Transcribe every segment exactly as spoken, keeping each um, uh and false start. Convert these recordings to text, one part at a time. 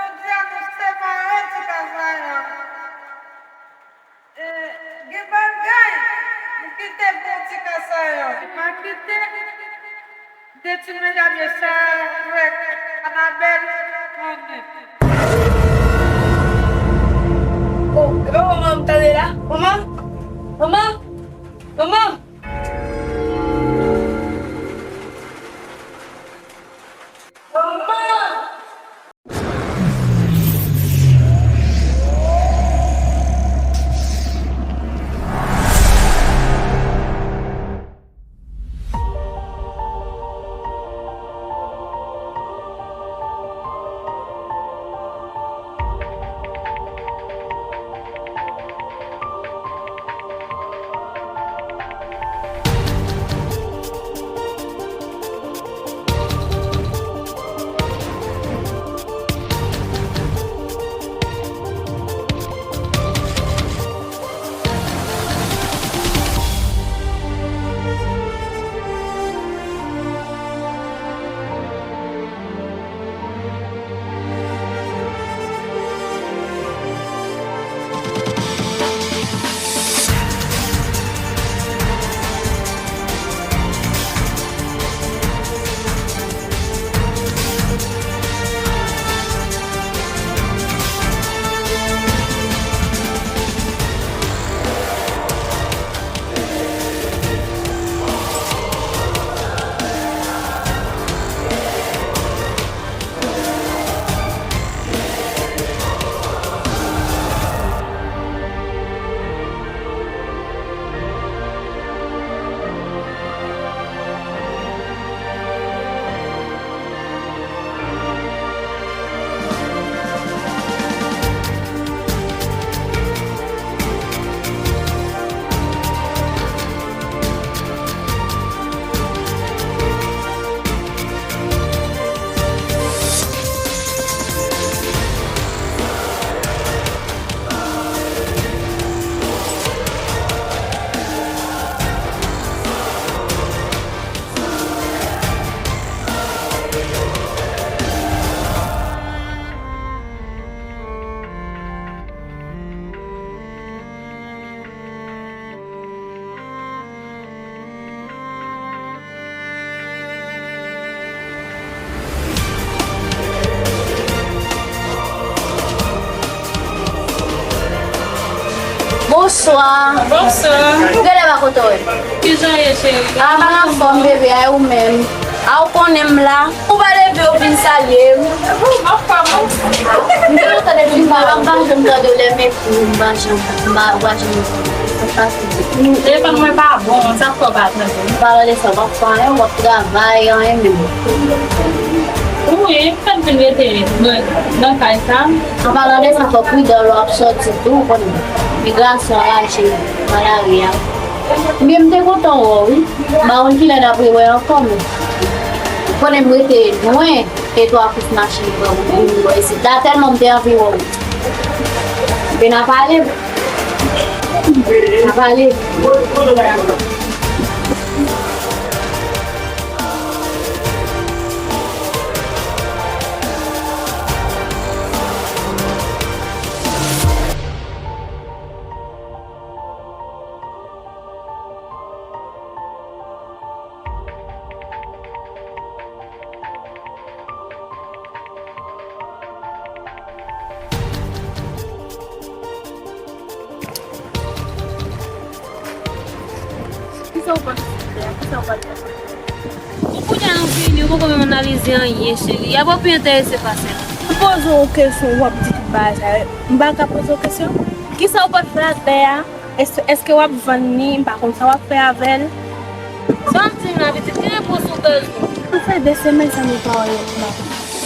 Jodi a nou separe ti kasayan. E, gen bagay, m kite pou ti kasayan. M pa kite de ti medam yo sa, wè, Anabèl, konnen. Oh, e pa manman m tande la? Manman? Manman? Manman? Manman! Bonswa. Bonswa. Ou genlè pa kontan wè m. Kijan w ye, cheri? A, m anfòm, bebe, a, e ou menm? A, ou konnen m la. Ou pa leve, ou vin salye m. Bon, m anfòm, wi. M gen lontan depi m pa, m pa janm tande w lè m ekri w, m pa janm, m pa, m pa janm. Telefòn mwen pa bon, sa k fè w pa tande m? An palan de sa, w p ap fè anyen, w ap travay, anyen menm. Wi, m fèk vin rete nan, nan kay sa. An palan de sa, fò w pridan lè w ap sòti tou, ou konn migrasyon raje nan lari a. Men m te kontan wè w, wi. M pa konn kilè n ap rewè ankò, men ou konnen m rete lwen, e twa kous machin pran pou vin wè isit la, tèlman m te anvi wè w. Men n a pale. N a pale. Kisa w panse de a? Kisa w panse? Bon, kounye a nou vini, ou poko menm analize anyen, cheri. Y ap pi enterese pase nou. M poze w kesyon, w ap di tout bagay sa yo. M pa ka poze w kesyon? Kisa w pa t fè ak bè a? Èske, èske w ap vann li? M pa konn sa w ap fè avè l. Sa w ap di m la, pitit, ki repons ou bezwen? Sa fè de semèn sa nou pa wè yo la.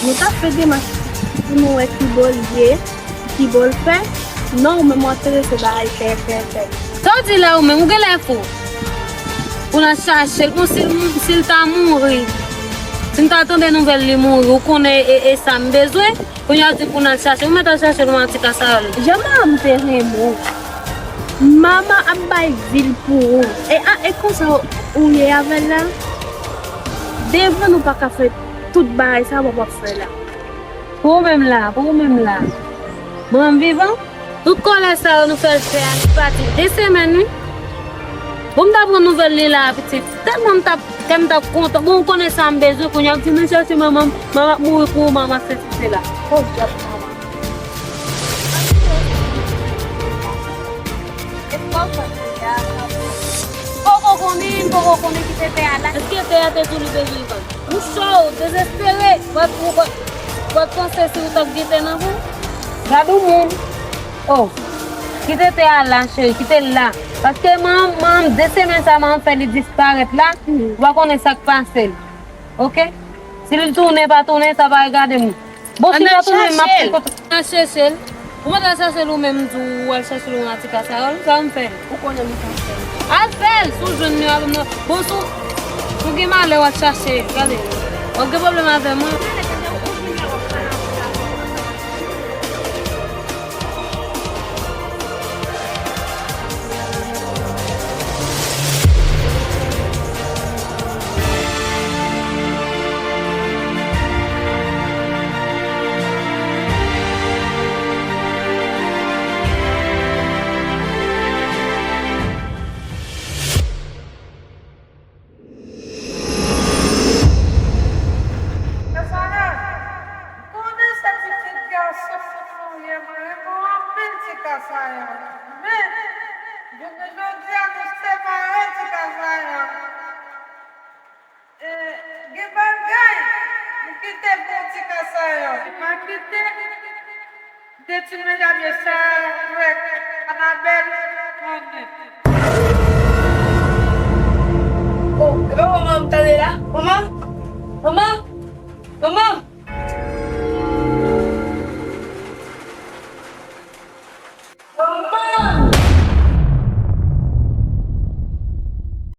Nou t ap fè demach pou nou wè ki bò l ye, ki bò l fè. Non, ou menm w enterese bagay fè, fè, fè. Sa w di la ou menm, ou genlè fou. Pou n al chache l, bon, si l, si l ta mouri, si n ta tande nouvèl li mouri, ou konnen e, e sa m bezwen? Kounye a w di pou n al chache, ou mèt al chache l, ou an ti kasayòl. Jan manman m te renmen w. Manman ap bay vi l pou ou. E a, e konsa ou ye avè l la? Devan nou pa ka fè tout bagay sa w ap fè la. Pou ou menm la, pou ou menm la. Manman m vivan? Tout kòlè sa yo nou fè l fè a, li pati de semèn, wi. Bon, m t ap pran nouvèl li la, pitit. Tèlman m t ap, kè m t ap kontan. Bon, ou konnen sa m bezwen, kounye a m di, "Men chèche manman m, manman ap mouri pou ou, manman, sesi, sela." Oh, dyab manman. Poko konnen, poko konnen ki te fè a la. Èske tè a te di w li bezwen vann? Ou cho, ou dezespere, w ap, w ap, w ap panse si ou t ap gen tè nan men w? Gad yon moun. Oh, kite tè a la, cheri, kite l la. Paske manman, manman, de semèn sa, manman fè li disparèt la, ou pa konnen sa k pase l. Oke? Si li tounen, pa tounen, sa pa regade m. Bon, si pa tounen, m ap fè kote. Ann al chèche l. Ou pa t al chèche l ou menm, m di w al chèche l ou nan ti kasayòl, sa w fè? Ou konnen m pa fè l. Al fè l, si w jwenn li, w ap ban m nan. Bon, si w, si w gen malè, w al chache l, gade. W ap gen pwoblèm avè mwen. Kasayòl, konnen se pitit gason mwen ye, mwen renmen w anpil ti Kasayòl. Men, jounen jodi a, nou separe ti Kasayòl. E, gen bagay, m kite pou ti Kasayòl. M pa kite. De ti medam yo sa, Frèk, Anabèl, Anne. Oh, e pa manman m tande la? Manman? Manman? Manman?